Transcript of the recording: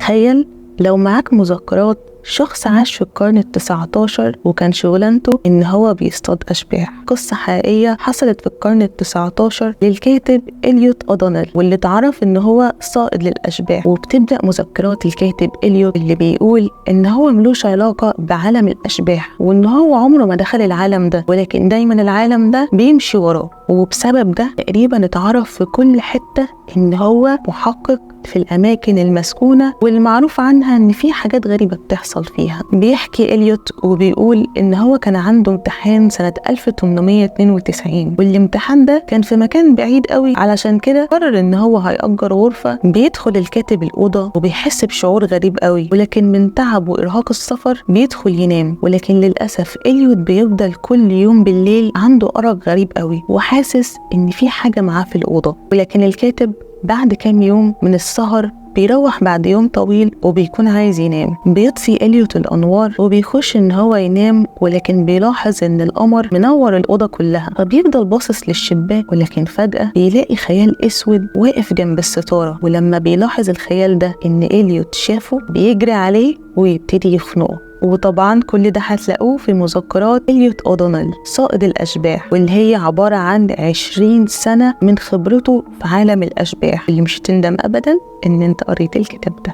تخيل لو معاك مذكرات شخص عاش في القرن ال19 وكان شغلانته إن هو بيصطاد أشباح. قصة حقيقية حصلت في القرن ال19 للكاتب إليوت أودونيل، واللي اتعرف إن هو صائد للأشباح. وبتبدأ مذكرات الكاتب إليوت اللي بيقول إن هو ملوش علاقة بعالم الأشباح، وإن هو عمره ما دخل العالم ده، ولكن دايما العالم ده بيمشي وراه، وبسبب ده تقريبا اتعرف في كل حتة إن هو محقق في الأماكن المسكونة والمعروف عنها إن في حاجات غريبة بتحصل فيها. بيحكي إليوت وبيقول إن هو كان عنده امتحان سنة 1892، والامتحان ده كان في مكان بعيد قوي، علشان كده قرر إن هو هيأجر غرفة. بيدخل الكاتب الأوضة وبيحس بشعور غريب قوي، ولكن من تعب وإرهاق السفر بيدخل ينام. ولكن للأسف إليوت بيفضل كل يوم بالليل عنده أرق غريب قوي وحاسس إن في حاجة معاه في الأوضة. ولكن الكاتب بعد كام يوم من السهر بيروح بعد يوم طويل وبيكون عايز ينام. بيطفي إليوت الأنوار وبيخش إن هو ينام، ولكن بيلاحظ إن القمر منور الأوضة كلها، فبيفضل باصص للشباك، ولكن فجأة بيلاقي خيال أسود واقف جنب الستارة. ولما بيلاحظ الخيال ده إن إليوت شافه بيجري عليه ويبتدي يخنقه. وطبعا كل ده هتلاقوه في مذكرات إليوت أودونيل صائد الأشباح، واللي هي عبارة عن 20 سنة من خبرته في عالم الأشباح، اللي مش هتندم أبدا إن انت قريت الكتاب ده.